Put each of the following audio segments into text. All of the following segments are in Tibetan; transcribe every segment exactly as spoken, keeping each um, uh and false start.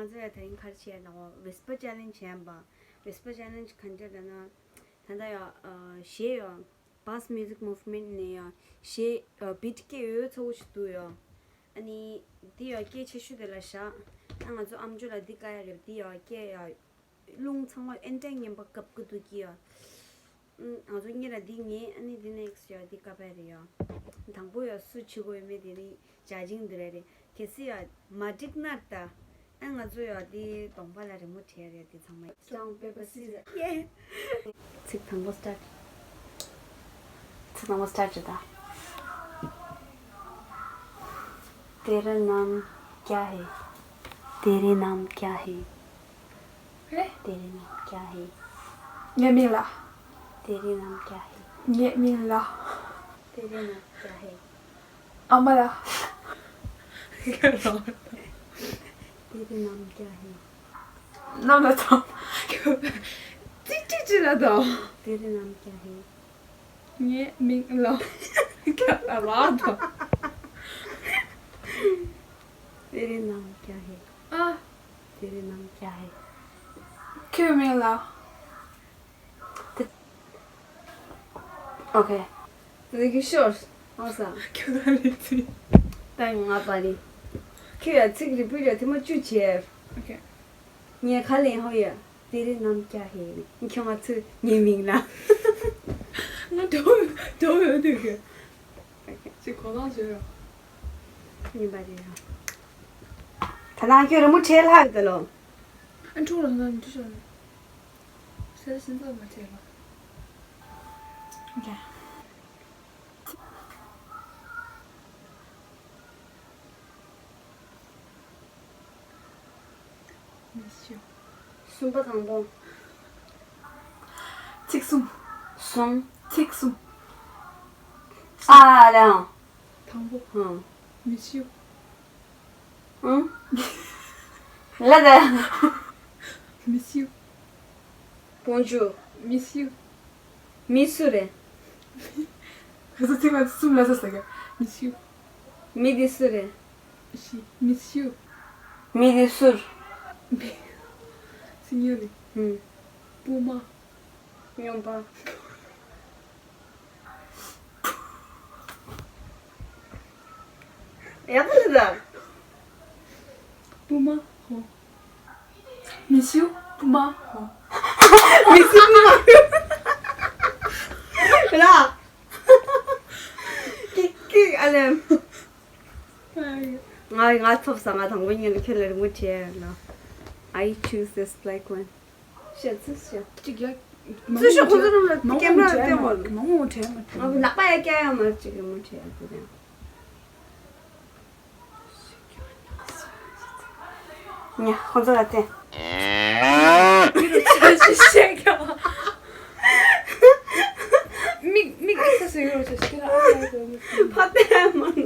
ང་ཚོ་ཡང་དེ་རིང་ག་རེ་བྱས་ན་འོ་Whisper Challenge་བྱས་པ། Whisper Challenge་ག་འདྲ་ལབ་ན། ད་ལྟ་ཡང་གཞས་ཡང་Bass Music Movement་ནས་ཡང་གཞས་beat་སྐད་འོད་ཚ་པོ་ཞིག་འདུག་ཡང་། ཨ་ནི་འདི་ཡང་སྐད་ཆེ་ཤོས་དེ་ལ་བཞག་ཨ་ང་ཚོ་ཨམ་ཅོག་ལ་འདི་བཀག་ཡ་རེད། འདི་ཡང་སྐད་ཡང་རླུང་ཚང་མ་ཨེན་ཏན་ངན་པ་བཀབ་ཀྱི་འདུག་གི་ཡང་། ཨུམ། ང་ཚོ་གཉིས་ལ་འདི་ངེས། ཨ་ནི་འདི་next་ཡ་འདི་ཀ་པ་རེད་ཡ། དང་པོ་ཡ་སུ་བྱེད་དགོས་ཡོད་མེད་དེ་ནི་ཇ་ཇིང་འདི་ར་རེད། གལ་སྲིད་ཡ་མ་འགྲིག་ན་ད། ཨ་ང་ཚོ་ཡ་འདི་གདོང་པ་ལ་རི་མོ་བྲིས་རེད། འདི་ཚང་མ་Stone, paper, scissors. ཡེ། ཚིག་དང་པོ་start། ཚིག་དང་པོ་start་རེད་ད། तेरा नाम क्या है? तेरे नाम क्या है? तेरे नाम क्या है? ངའི་མིང་ལ། तेरे नाम क्या है? ངའི་མིང་ལ། तेरे नाम क्या है? ཨ་མ་ལ། तेरे नाम क्या है? རྣམ་ལ་དང་། ཙི་ཙི་ཙི་ལ་དང་། तेरे नाम क्या है? ངའི་མིང་ལ། ཁྱ་ལ་ལ་དང་། तेरे नाम क्या है? ཨ། तेरे नाम क्या है? ཁྱོད་མིང་ལ། Okay. Thank you, sure. Awesome. ཁྱོད་ལ་ལི་ཙི། ད་ང་པ་ལི། ཁྱོད་ཡ་ཚིག་རི་པི་ར་ཐེངས་མ་བཅུ་བྱས། Okay. ངས་ག་ལེན་ཧོ་ཡ། तेरे नाम क्या है? ཁྱོད་ང་ཚོས་ངའི་མིང་ལ། ང་འགྲོ་འགྲོ་ཡོད་དུས་ཀྱི། ཅིག་གོ་ལང་བྱོས་ར། ཡིན་པ་རེད་ར། ད་ནང་ཁྱོད་རི་མོ་བྲིས་ལྷག་ཡོད་ད་ལོ། ཨ་འཁྲུག་ལ་ང་འདི་ཤོར་ནས། སེ་སེ་འཛོམས་མ་བྱས་ལ། Okay. མི་ཤེས། གསུམ་པ་དང་པོ། ཚིག་གསུམ། གསུམ། ཚིག་གསུམ། ཨ་ལེ་ཧང་། དང་པོ། ཧང་། མི་ཤེས། ཨང་། ལ་ད། མི་ཤེས། Bonjour. Monsieur. མི་སུ་རེད། ང་ཚོ་ཚིག་ལ་གསུམ་ལ་ཟེར་ཟེར་གི། Monsieur. མི་འདི་སུ་རེད། ཤི། Monsieur. མི་འདི་སུ་རེད། Signore. ཧུམ། སྤུ་མ། སྨྱོན་པ། ཡག་པོ་རེད་ད། སྤུ་མ་ཧོ། མི་སུ་སྤུ་མ་ཧོ། མི་སུ་སྤུ་མ་ཧོ། ར། ཀིག་ཀིག་ཨ་ལེམ། ང་ང་ཐོབ་ས། ང་དང་པོ་ཉིད་ལ་ཁྱོད་ལ་རི་མོ་བྲིས་ཡ་ལ། I choose this black one. ཤེས་ཚུལ་ཤེས། གཅིག་ཡ། ཚུལ་ཤེས་ཁོ་ཚོ་རང་ལ་ཀེམ་ར་བསྟན་བར། མང་པོ་བྲིས་མ་ཐུབ། ང་ལག་པ་ཡ་སྐྱ་ཡ་མ་གཅིག་རི་མོ་བྲིས་ཡ་དེ་རེད། ཉ་ཁོ་ཚོ་ལ་བསྟན། ཡུ་རོ་ཆ་ཞིག་བཤད་ཀྱང་། མིག་མིག་ཨེ་ས་སུ་ཡུ་རོ་ཆ་ཞིག་ཁྱེད་རང་ཨ་ས་ཡུ་རོ་ཆ་ཕ་ཏེ་མ་ནི་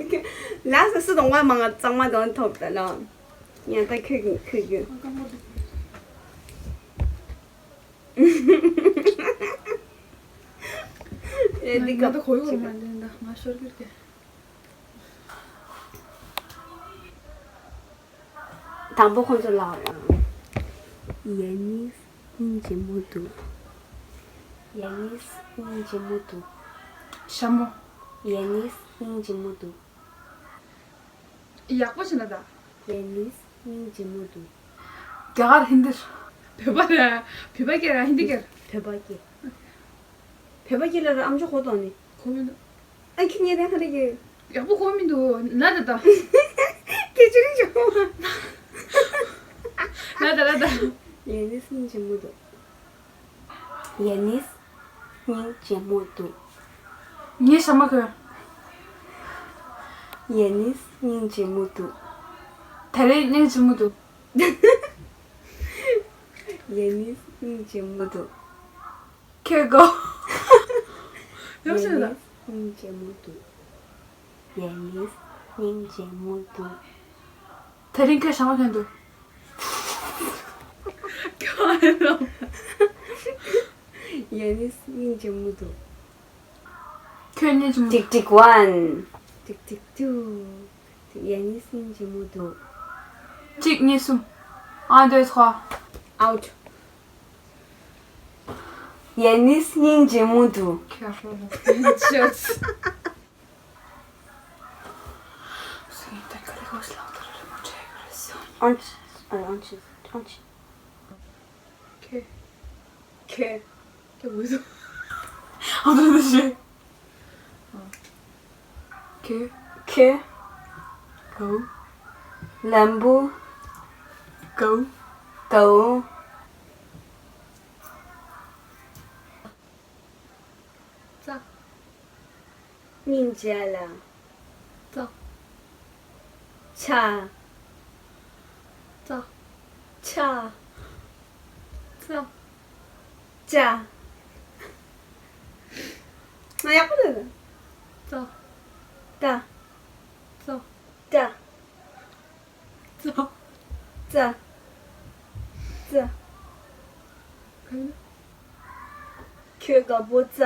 ལ་ས་སུ་དང་བ་མང་ང་གཙང་མ་དང་ཐོབ་ད་ལ། ཉ་ད་ཁོས་ཁོས་ཁོས། ཨེ་འདི་ང་ད་གོ་ཡོད་མ་ལེན་ད་ང་ཤོར་གྱུར་ཏེ། དང་པོ་ཁོང་ཚོ་ལ། ཡ་ནིས་སྙིང་རྗེ་མོ་འདུག་ཡ་ནིས་སྙིང་རྗེ་མོ་འདུག་ཞྭ་མོ། ཡ་ནིས་སྙིང་རྗེ་མོ་འདུག་ཡག་པོ་བྱས་ན་ད། ཡ་ནིས་སྙིང་རྗེ་མོ་འདུག་རྒྱ་གར་ཧིན་དི། བོད་པ་ར། བོད་པ་སྐད་ར་ཧིན་དི་སྐད། བོད་པ་སྐད། བོད་པ་སྐད་ལ་ར་ཨམ་ཅོག་གོ་དོག་ནི། གོ་མི་འདུག་ཨ་ཁྱི་ཉེ་དན་ཁ་ལི་གི། ཡག་པོ་གོ་མི་འདུག་ན་ད་ད། སྐད་ཅི་རིག་ཅོ། ན་ད་ན་ད། ཡ་ནིས་སྙིང་རྗེ་མོ་འདུག་ཡ་ནིས་སྙིང་རྗེ་མོ་འདུག་ངའི་ཞྭ་མོ་གོན། ཡ་ནིས་སྙིང་རྗེ་མོ་འདུག་དེ་རིང་སྙིང་རྗེ་མོ་འདུག་ཡ་ནིས་སྙིང་རྗེ་མོ་འདུག་ཁྱོད་གོ། ཡོང་ཤེས་ད། ཡ་ནིས་སྙིང་རྗེ་མོ་འདུག་ཡ་ནིས་སྙིང་རྗེ་མོ་འདུག་དེ་རིང་ཁྱོད་ཞྭ་མོ་གོན་འདུག་ཁྱོད་ཨེ་ལོ། ཡ་ནིས་སྙིང་རྗེ་མོ་འདུག་ཁྱོད་སྙིང་རྗེ་མོ། Tick tick one. Tick tick two. ཡ་ནིས་སྙིང་རྗེ་མོ་འདུག་གཅིག་གཉིས་གསུམ། Un, deux, trois. Out. Yanis Ying Jemudu. Careful. Just. Antes, antes, antes. K. K. K ལུས། ཨ་ད་ད་ཤེ། K. K. Go. Lambu. Go. Go. ཙ། སྙིང་རྗེ་ལ། ཙ། ཆ། ཙ། ཆ། ཙ། ཅ། ང་ཡག་པོ་ལབ། ཙ། ཏ། ཙ། ཏ། ཙ། ཙ། ཙ། ཁྱོད་དགའ་པོ་ཙ།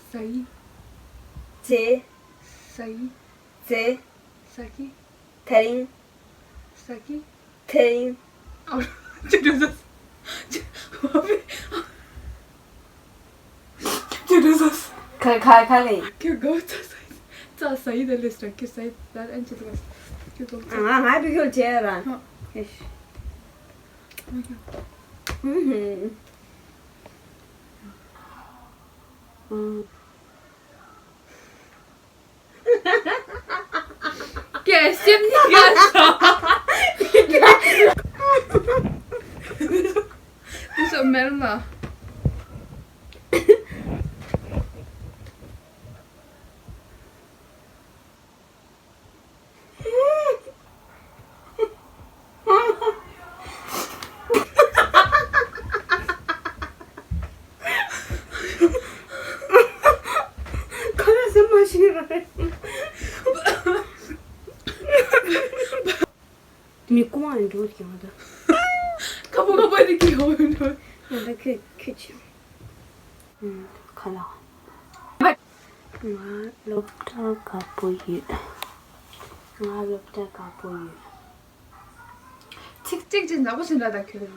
ས་ཡི། ཙེ། ས་ཡི། ཙེ། ས་ཀི། ཐ་རིང་། ས་ཀི། ཐ་རིང་། ཨ། ཅི་འདྲ་ཟ། ཅི། ཅི་འདྲ་ཟ། ཁ་ཁ་ཁ་ལེ། ཁྱོད་དགའ་ཙ་ས་ཡི། ཙ་ས་ཡི་དེ་ལས་སྲ་ཁྱོད་ས་ཡི་ད་ཨན་ཅི་ལ། ཁྱོད་དགའ་ཙ། ང་ང་བི་ཁྱོད་ཅེ་ར། ཧ། ཨེ་ཤ། ཨུ་ཧུ། ཨུ། ཀྱེ་སེམས་ནི་ག་ས། འདི་ཚོ་མེར་ལ། ཁ་ལག་སེམས་མ་ཤེས་ར། མི་ཀུ་མ་འགྲོ་ཀྱང་ད། ཁ་པོ་ཁ་པོ་དེ་ཀི་ཧོ་འགྲོ། ང་ད་ཁྱོད་ཁྱོད་ཆེ། ཁ་ལག་ང་སློབ་གྲྭ་དགའ་པོ་ཡོད། ང་སློབ་གྲྭ་དགའ་པོ་ཡོད། ཚིག་གཅིག་གཅིག་ནག་པོ་ཞིག་ལ་ད་ཁྱོད།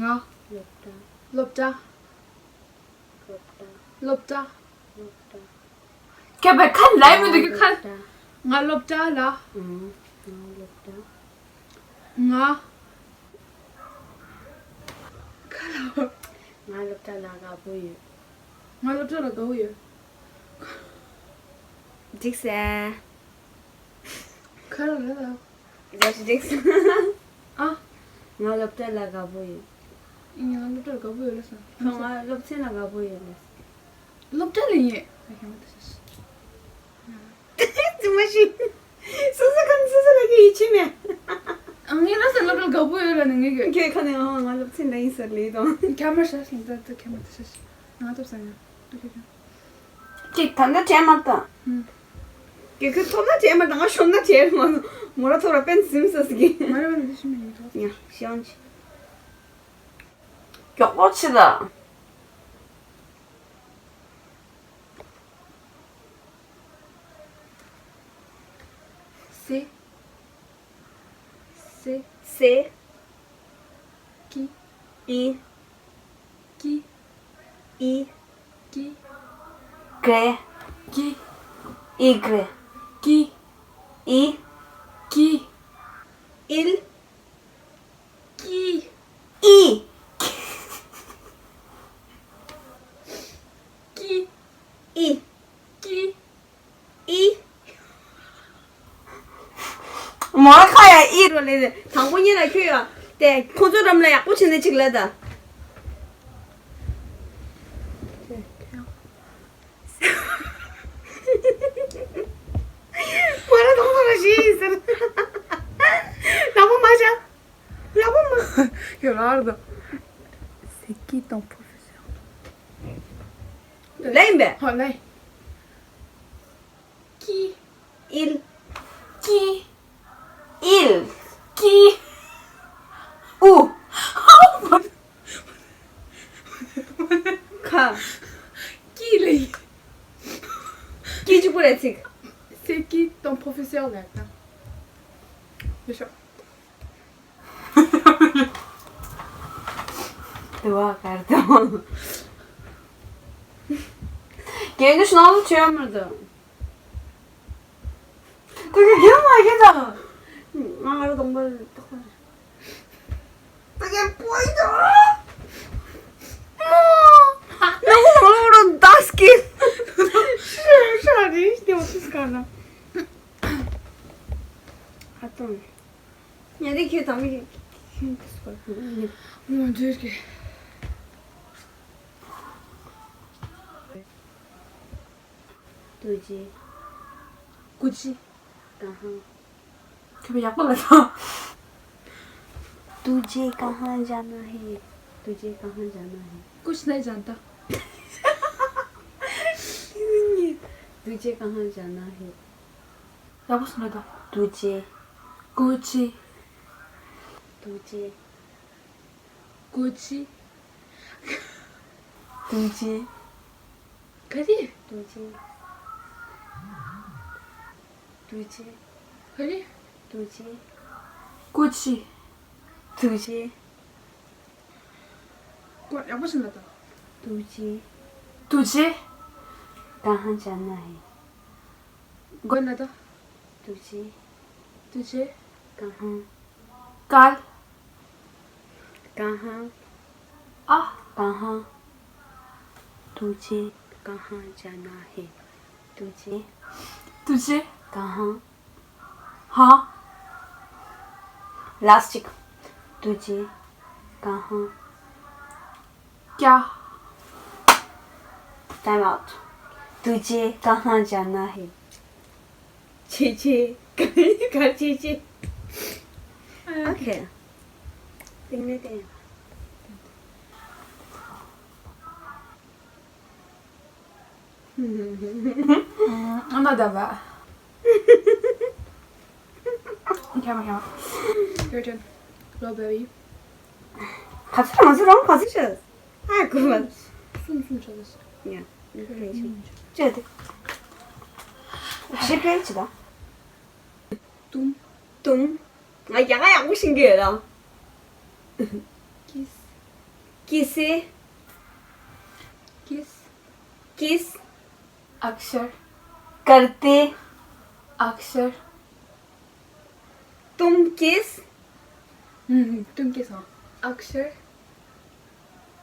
ང་སློབ་གྲྭ། སློབ་གྲྭ། སློབ་གྲྭ། སློབ་གྲྭ། སློབ་གྲྭ། ཁྱོད་པའི་ཁ་ལ་མི་འདུག་གི་ཁ། ང་སློབ་གྲྭ་ལ། ང་སློབ་གྲྭ། ང་། ཁ་ལ། ང་སློབ་གྲྭ་ལ་དགའ་པོ་ཡོད། ང་སློབ་གྲྭ་ལ་དགའ་པོ་ཡོད། འགྲིག་སེ། ཁ་ལ་ལ། འགྲིག་སེ། ཨ། ང་སློབ་གྲྭ་ལ་དགའ་པོ་ཡོད། ང་སློབ་གྲྭ་ལ་དགའ་པོ་ཡོད་ལ་ས། ང་སློབ་ཚན་ལ་དགའ་པོ་ཡོད་ལ། སློབ་གྲྭ་ལ་ཡིན། ཙི་མ་ཤི། སོ་སོ་གང་སོ་སོ་ལ་གི་ཡིད་ཆེས་མེད། ཨ། ངས་ལ་ས་སློབ་གྲྭ་དགའ་པོ་ཡོད་ལ་ནི་ངས་གི། ཁྱེད་ཁ་ནས་ཨ་ང་སློབ་ཚན་ལ་ཡིན་ཟེར་ལེ་དང་། ཁ་མ་ཤ་ཤ་ད་ད་ཁ་མ་ད་ཤ་ཤ། ང་ཐོབ་ས་ཡ། ཏུ་ཁ་ཤ། ཅིག་ད་ལྟ་བྲལ་མ་ད། ཧུམ། གི་གི་ཐོབ་ན་བྲལ་མ་ད། ང་ཤོར་ན་བྲལ་མ། མོ་ར་ཐོབ་ར་པན་སིམ་ས་སི་གི། མ་ར་བ་ནི་ཤི་མི་ཡིན་ཐོབ། ཡ་ཤི་ཨོན་ཆི། མགྱོགས་པོ་ཆི་ལ། སེ། སེ། སེ། ཀི། ཨི། ཀི། ཨི། ཀི། ཀྲེ། ཀི། ཨི་ཀྲེ། ཀི། ཨི། ཀི། ཨིལ། ཀི། ཨི། ཀི། ཀི། ཨི། ཀི། ཨི། མོ་ཁ་ཡ་ཨི་རོ་ལེ་ལེ། དང་པོ་ཉིད་ལ་ཁྱོད་ཡ། དེ་ཁོ་ཚོ་འགྲམ་ལ་ཡག་པོ་བྱས་ནས་ཅིག་ལ་ད། མོ་ར་དང་པོ་ར་ཞིག་ཟེར། དང་པོ་མ་བྱ། ཡག་པོ་མ། ཡོད་ལ་ར་ད། C'est qui ton professeur? ལེན་པས། ཧོ་ལེ། ཀི། ཨིལ། ཀི། ཨིལ། ཀི། ཨུ། ཁ། ཀི་ལེ། ཀི་གཅིག་པུ་རེད་ཚིག། C'est qui ton professeur ལ་ད། ཡོད་ཤོག་དུ་བ་གར་དུ་མ། རྒན་གྱི་ཤུ་ནང་ལ་ཆོས་མི་འདུག་དུ་གི་རྒན་མ་རྒན་དང་། ང་ང་ར་གདོང་པ་ཏག་ཏག་རེད། དུ་གི་པོ་ཡི་དང་། མོ། ནང་ལོགས་རུ་འདག་སྐད། ཤ་ཤ་རེད་དེ་འོ་ཤི་སྐར་ན། ཨ་ཏོང་། ཉལ་ཏེ་ཁྱོད་དམ་གི་ཁྱོད་དེ་སྐོར་ངོ་འདྲིས་ཀྱི། ཏུ་ཅི། ཀུ་ཅི། ཀ་ཧང་། ཁྱོད་ཡག་པོ་ལ་ཐང་། तुझे कहाँ जाना है? तुझे कहाँ जाना है? कुछ नहीं जानता। तुझे कहाँ जाना है? ཡག་པོ་སོང་ལ་ད། तुझे། ཀུ་ཅི། तुझे། ཀུ་ཅི། तुझे། ག་རེ། तुझे། तुझे། ག་རེ། तुझे། ཀུ་ཅི། तुझे། ཀོ་ཡག་པོ་ཞིག་ལ་ད། तुझे། तुझे། कहाँ जाना है? ཀོ་ན་ད། तुझे། तुझे། कहाँ། कल। कहाँ। आ। कहाँ। तुझे कहाँ जाना है? तुझे। तुझे। कहाँ। हाँ। लास्ट एक। तुझे कहाँ। क्या। Time out. तुझे कहाँ जाना है? छे छे। कर छे छे। ओके। तिमीले त्यही। अँ, अँ, दादा। खेमा, खेमा। Your turn. Hello, baby. खा चाहिँ रमाउँछ, रम खा चाहिँ छ। आ, गुमा। सुन, सुन, छ, दस। या, ཅེ་དེ། ཞིབ་ཕྲ་ཅི་ད། तुम। तुम। ང་ཡག་ཡག་པོ་ཤེས་ཀྱི་ཡོད་ད། किस। किसे। किस। किस। अक्षर। करते। अक्षर। तुम किस। हम्म, तुम किस हो? अक्षर।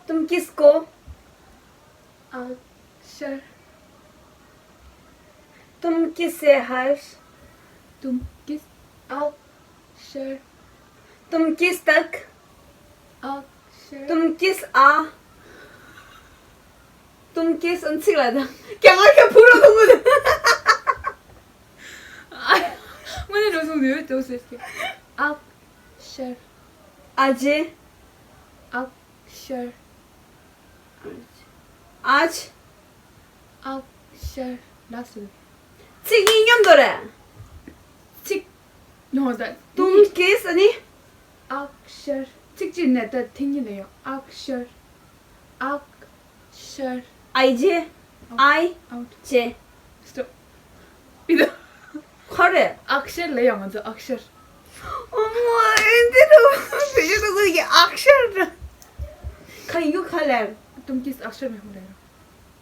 तुम किसको। अक्षर। तुम किससे हर्ष। तुम किस। अक्षर। तुम किस तक। अक्षर। तुम किस आ। तुम किस अंशिक राजा। क्या क्या पूरा तुम मुझे। मैंने रोज़ मुझे तो से इसके। अक्षर। अजय। अक्षर। आज। अक्षर। लास्ट। ཚིག་གཉིས་མཉམ་དུ་རེད། ཚིག་ནོ་ད། तुम किस ཨ་ནི། अक्षर། ཚིག་གཅིག་ནས་ད་ཐེངས་གཉིས་ལ་ཡོང་། अक्षर। अक्षर। आईजे। आईजे। स्टॉप। ཁོ་རེད། अक्षर ལ་ཡང་ང་ཚོ་अक्षर། ཨོ་མ། ཨེ་འདི་རུ་བེད་སྤྱོད་གཏོང་གི་अक्षर། ཁ་ཡུ་ཁ་ལེར། तुम किस अक्षर में हो रहे हो?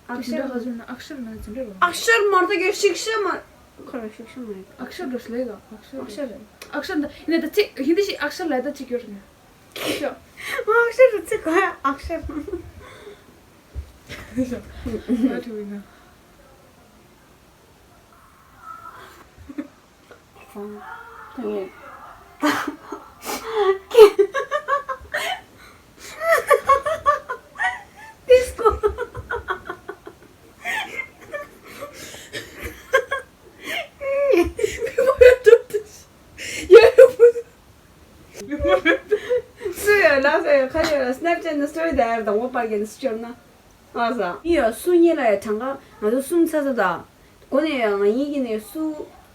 अक्षर। अक्षर में अक्षर मारता क्या शिक्षा मार। खरा शिक्षा मार। अक्षर रस लेगा। अक्षर। अक्षर। अक्षर द इन्हें तो ठीक हिंदी से अक्षर लेता ठीक योर ने। अक्षर। अक्षर तो ठीक है अक्षर। What do we know? Disco. སུ་ཡོད་ལགས་སོ་ཡོད་ཁ་ཡོད་ལ་སི་ནེབ་ཅེ་ཊི་ནས་སི་ཊོ་རི་དེ་ཡར་དང་པོ་པར་གྱི་ནས་སྐྱོར་ན། ཨ་ས། ཡོད་སུ་གཉིས་ལ་ཡ་གྲངས་ཀ་ང་ཚོ་གསུམ་ཚ་ཚ་དང་། སྒོ་ནས་ཡང་ང་གཉིས་ཀྱི་ནས་སུ་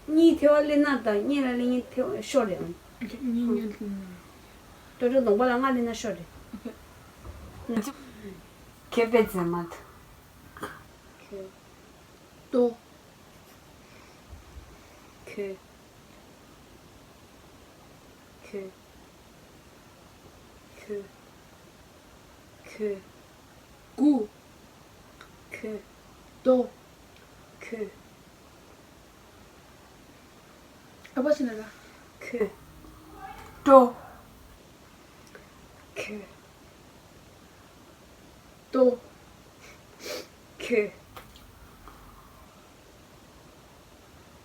གཉིས་ཐེ་བ་ལེན་ན་དང་གཉིས་ལ་ལེན་གཉིས་ཐེ་བ་ཤོར་རེད། ཨོ་ཁེ། གཉིས་གཉིས་ལེན་ན། ཏོ་ཏོ་གདོང་པ་ལ་ང་ལེན་ན་ཤོར་རེད། ཨོ་ཁེ། ཁེ་པེ་ཛེ་མ་ཏོ། ཁེ། ཏོ། ཁེ། ཁེ། ཁེ། ཁོ། གུ། ཁོ། དོ། ཁོ། ཨ་ཕ་ཟེར་ན་ད། ཁོ། ཏོ། ཁོ། ཏོ། ཁོ།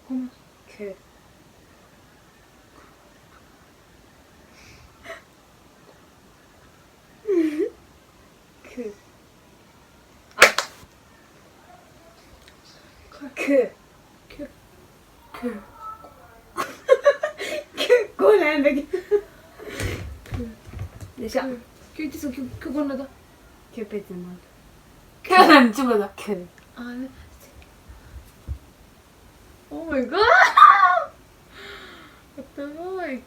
ཁོ། ཁོ། ཨ། ཁོ། ཁོ། ཁོ། ཁོ། ཁོ་ལ་འདི་གི། ཁོ། ལེ་ཤ། ཁོ། ཁོ་ཅི་སོ་ཁོ། ཁོ་གོ་ན་ད། ཁོ་པེ་ཙི་མ། ཁོ་ལ་ཅི་མ་ད། ཁོ། ཨ་ལེ། Oh my god! What the fuck?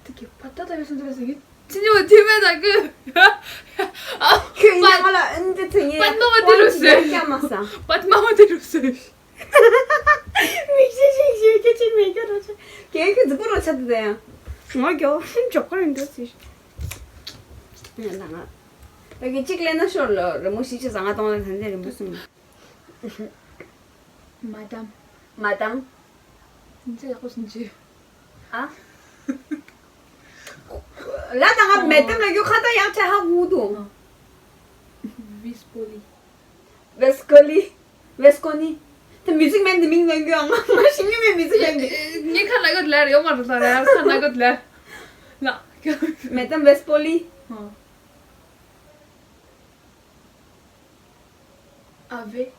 དེ་གི་པ་ཏ་ཏ་བས་སོང་ཙང་ཟེར་གི། ཅི་ཉོ་དེ་མེད་ད་གི། ཨ། ཁྱོད་ཡིན་ན་ང་ལ་ཨན་ཏི་ཚེ་ངས་པད་མ་བ་དེ་རུ་ཟེར། ཀྱ་མ་ས། པད་མ་བ་དེ་རུ་ཟེར། མིག་ཤེས་ཤེས་ཤེས་ཁྱོད་ཅི་མེད་ཀྱ་རོ་ཆ། ཁྱོད་ཁྱོད་རྫི་པོ་རོ་ཆ་དེ་ད་ཡང་། ང་གྱོ་འཇོག་ག་རེ་འདྲ་ཟེར། ཡང་ད་ང་། ད་གི་གཅིག་ལེན་ན་ཤོར་ལོ་རི་མོ་ཤི་ཆ་ཟ་ང་གཏོང་ལ་ད་འདི་རི་མོ་སུ་མི། མ་དམ། མ་དམ། ཚིག་ཡག་པོ་ཟིན་ཅི། ཨ། ལ་ད་ང་མེ་དམ་ལ་རྒྱུ་ཁ་ད་ཡག་ཆ་ཧ་གུ་དུ། ཨ། ཝིས་པོ་ལི། ཝེས་ཀོ་ལི། ཝེས་ཀོ་ནི། ད་མིའུ་ཛིག་མེན་འདི་མིང་ངན་རྒྱུ་ཨ། ང་ང་ཤི་ཉུ་མེ་མིའུ་ཛིག་མེན་འདི། ངས་ཁ་ན་གོ་ལར་ཡོང་མ་རུ་ད་ར་ཁ་ན་གོ་ལར། ལ། མེ་དམ་ཝེས་པོ་ལི། ཨ། Avec.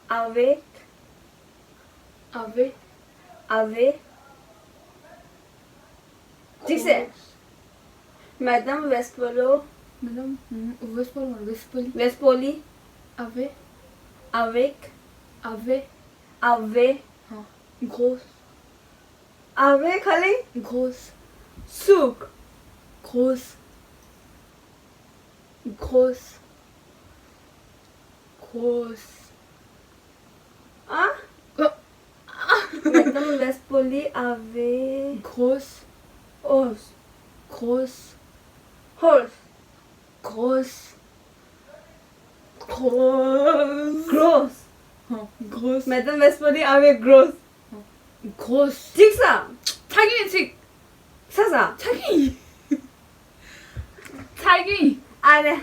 Avec. Avec. Avec. ཅིག་སེ། Madame Vespoli. Madame, mm, Vespoli, Vespoli. Vespoli. Avec. Avec. Avec. Avec. ཧ། Grosse. Avec ག་ལེ། Grosse. Soupe. Grosse. Grosse. Grosse. ཨ། ཨ། Madame Vespoli avait. Grosse. Os. Grosse. Horse. Grosse. Grosse. Grosse. ཧ། Grosse. Madame Vespoli avait grosse. Grosse. ཅིག་ས། ཚ་གི་ཚིག་ས་ས། ཚ་གི། ཚ་གི། ཨ་རེ།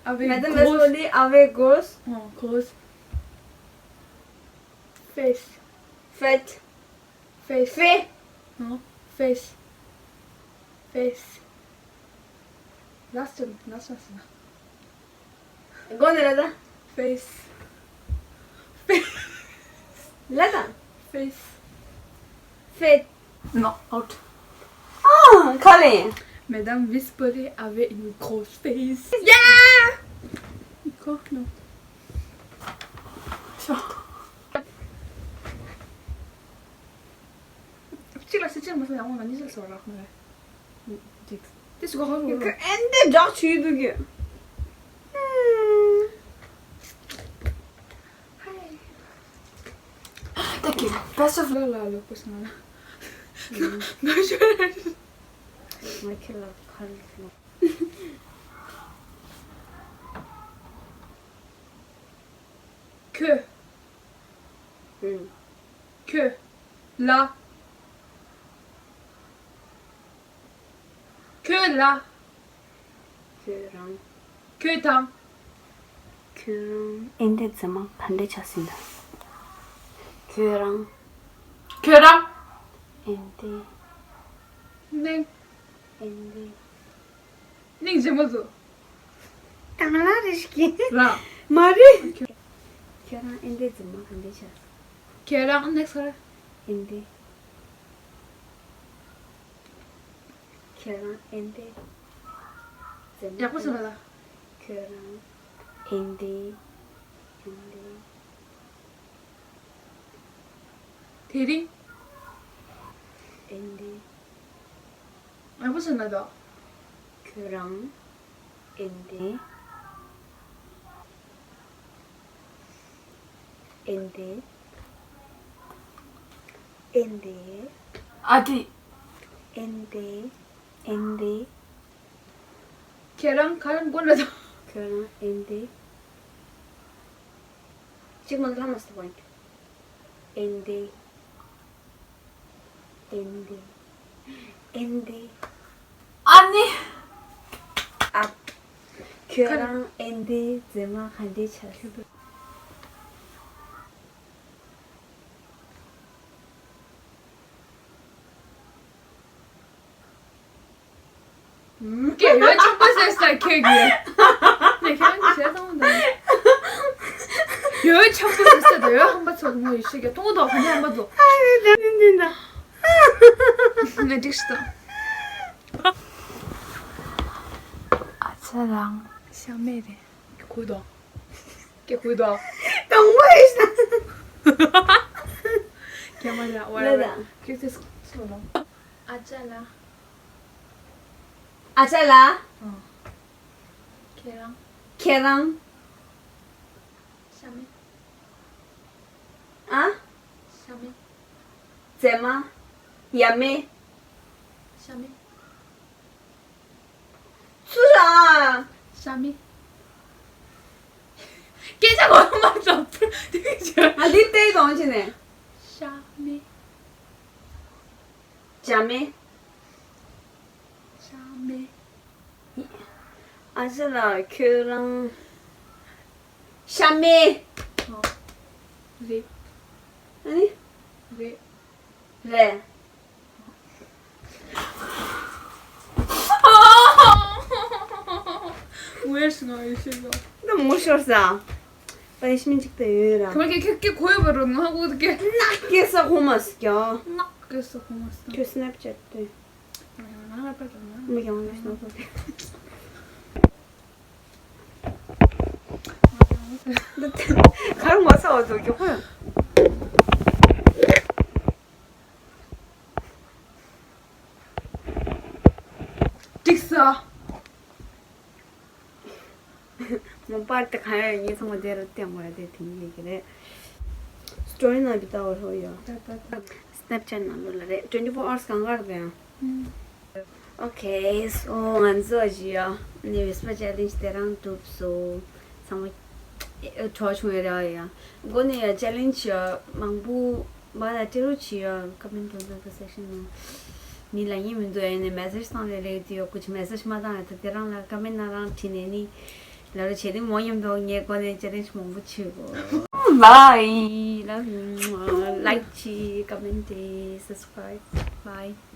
Avec Madame grosse. Vespoli avait grosse. ཧ། Grosse. Fesse. Fête. Fesse. Fait. ཧ། Fesse. Fesse. Last one, last one. མགོ་ནས་ལ་ད། Face. Face. ལ་ད། Face. Fait. No, out. ཨ། ག་ལེ། Madame Vespoli avait une grosse face. Yeah! Go, no. གཅིག་ལ་སི་ཅན་མ་སོང་ཡང་འོང་ན་གཉིས་ལ་སོ་རག་མ་རེད། ཅིག་དེ་སུ་ག་ཧོ་རུ་ཨེན་དེ་འདྲ་བྱས་འདུག་གི། ཧའི། ད་གི་best of ལ་ལ་ལོ་ཀོ་སོང་ལ། ང་ཤོར་ར། ང་ཁྱེད་ལ་ཁ་ལ་ལོ། ཁྱོད། ཨུམ། ཁྱོད། ལ། ཁྱོད་ལ། ཁྱོད་རང་། ཁྱོད་དང་། ཁྱོད་རང་ཨེ་འདྲའི་མཛེས་མ་ག་འདྲ་ཆགས་ཟིན་ད། ཁྱོད་རང་། ཁྱོད་རང་། ཨེ་འདྲའི། ནེང་། ཨེ་འདྲའི། སྙིང་རྗེ་མོ་བཟོ། དང་ལ་རེ་ཞིག་གིས། ར། མ་རེད། ཁྱོད་རང་ཨེ་འདྲའི་མཛེས་མ་ག་འདྲའི་ཆགས། ཁྱོད་རང་ནེག་སི་ཁར། ཨེ་འདྲའི། ཁྱོད་རང་ཨེ་འདྲའི་མཛེས་མ། ཡག་པོ་བཟོ་ར་ལ། ཁྱོད་རང་ཨེ་འདྲའི། ཨེ་འདྲའི། དེ་རིང་། ཨེ་འདྲའི། ཡག་པོ་བཟོས་ན་དོ། ཁྱོད་རང་། ཨེ་འདྲའི། ཨེ་འདྲའི། ཨེ་འདྲའི། ཨ་ཏི། ཨེ་འདྲའི། ཨེ་འདྲའི། ཁྱེད་རང་ག་རེ་མགོ་ན་དོ། ཁྱོད་རང་ཨེ་འདི། གཅིག་མ་ལ་མ་སོ་བ། ཨེ་འདི། ཨེ་འདི། ཨེ་འདི། ཨ་ནི། ཨ། ཁྱོད་རང་ཨེ་འདི་མཛེས་མ་ག་འདྲའི་ཆགས་སོང་། སྐད་ཡོད་ཆོག་པ་ཟེར་ས་ཁྱོད་ཀྱིས། ནས་ཁྱེད་རང་གིས་བྱས་ཙང་དང་། ཡོད་ཆོག་པ་ཟེར་ས་དེ་ཡོད་ཧམ་པ་ཚོགས་མོ་ཡོད་ཤེས་ཀྱི་མཐོང་གོ་ཧམ་པ་ཧམ་པ་ཚོགས། ཨ་ནི་འདི་འདི་འདི་འདི། ནས་འགྲིག་སོང་། ཨ་ཅག་རང་ཤ་མེད་རེད། གུས་དོ། ཀྱེ་གུས་དོ། དང་པོ་ཡིན་ཤག་ཀྱེ་མ་ལ་ཝ་ར་ཝ་ར། ལ་ལ། ཁྱེད་ཚོས་སུ་ལོ། ཨ་ཅག་ལ། ཨ་ཅག་ལ། ཨང་། ཁྱེད་རང་། ཁྱེད་རང་། ཤ་མེད། ཨ། ཤ་མེད། མཛེས་མ། ཡ་མེད། ཤ་མེད། ཚུར་ལ། ཤ་མེད། སྐད་ཆ་གོ་མ་ཐོབ། དེ་ཆ། ཨ་འདི་ལྟའི་གདོང་ཅི་ནས། ཤ་མེད། ཇ་མེད། ཤ་མེད། ཨ་ཅག་ལགས་ཁྱོད་རང་། ཤ་མེད། ཨོ། རེད། ཨ་ནི། རེད། རེད། ངོ་ཤེས་ཡོད་ཤེས་ཡོད། ད་ངོ་ཤོར་ས། པ་ཡེ་ཤི་མིན་ཅིག་ཏུ་ཡོད་ར། ཁྱོད་ཀྱིས་ཁྱོད་ཀྱིས་གོ་ཡོད་པ་རུ་ང་གོ་ཀྱི། ནག་སྐད་ས་གོ་མ་སི་ཀྱ། ནག་སྐད་ས་གོ་མ་སི་ཀྱ། ཁྱོད་སི་ནེབ་ཅེཊ་དེ། ང་ལ་པར་མི་ཡང་ལ་སྣང་ཚོ་དེ། གར་ངོ་ཚ་བ་ཚོ་མགྱོགས་པོ། འགྲིག་སོང་། མོ་པར་དེ་གང་ཡོད་ངས་ཚང་མ་དེ་རུ་བསྟན་དགོས་ཡ་དེ་དེང་གི་གི་རེད། སི་ཊོ་རི་ནང་དུ་ལྟ་བར་ཧོ་ཡོད། སི་ནེབ་ཅེཊ་ནང་ལོ་ལ་རེད། ཊུ་ཝེན་ཊི་ཕོར་ཨ་ཝར་སི་གང་ག་རེད་པས། ཨོ་ཁེ། སོ་ང་ཚོ་ཞུ་ཡ། ནི་ཝིས་པར་ཅེ་ལེན་ཇི་དེ་རང་གྲུབ་སོང་། ཚང་མ་གྲོགས་བྱུང་ཡོད་རེད་ཡ། འགོ་ནས་ཡ་ཅེ་ལེན་ཇི་ཡ་མང་པོ་མ་ལ་སྤྲད་རོགས་བྱེད་ཡ། ཀོ་མེན་ཊི་འདྲ་འདྲ་གི་སེག་ཤན་ནང་། མི་ལ་ཡིན་མི་འདུག་ཨ་ནི་མེ་སེ་ཇི་བཏང་ལས་རེད་དུ་ཡོད་ཀུ་ཅི་མེ་སེ་ཇི་མ་བཏང་ཡ་ད་དེ་རང་ལ་ཀོ་མེན་ཊི་ནང་རང་བྲིས་ནས་ནི། ལ་རོ་བྱེད་དུས་མོ་མཉམ་དུ་ངའི་སྒོ་ནས་ཅེ་ལེན་ཇི་མང་པོ་བྱེད་དགོས། Bye. Love you. Like བྱེད། Comment བྱེད། Subscribe. Bye.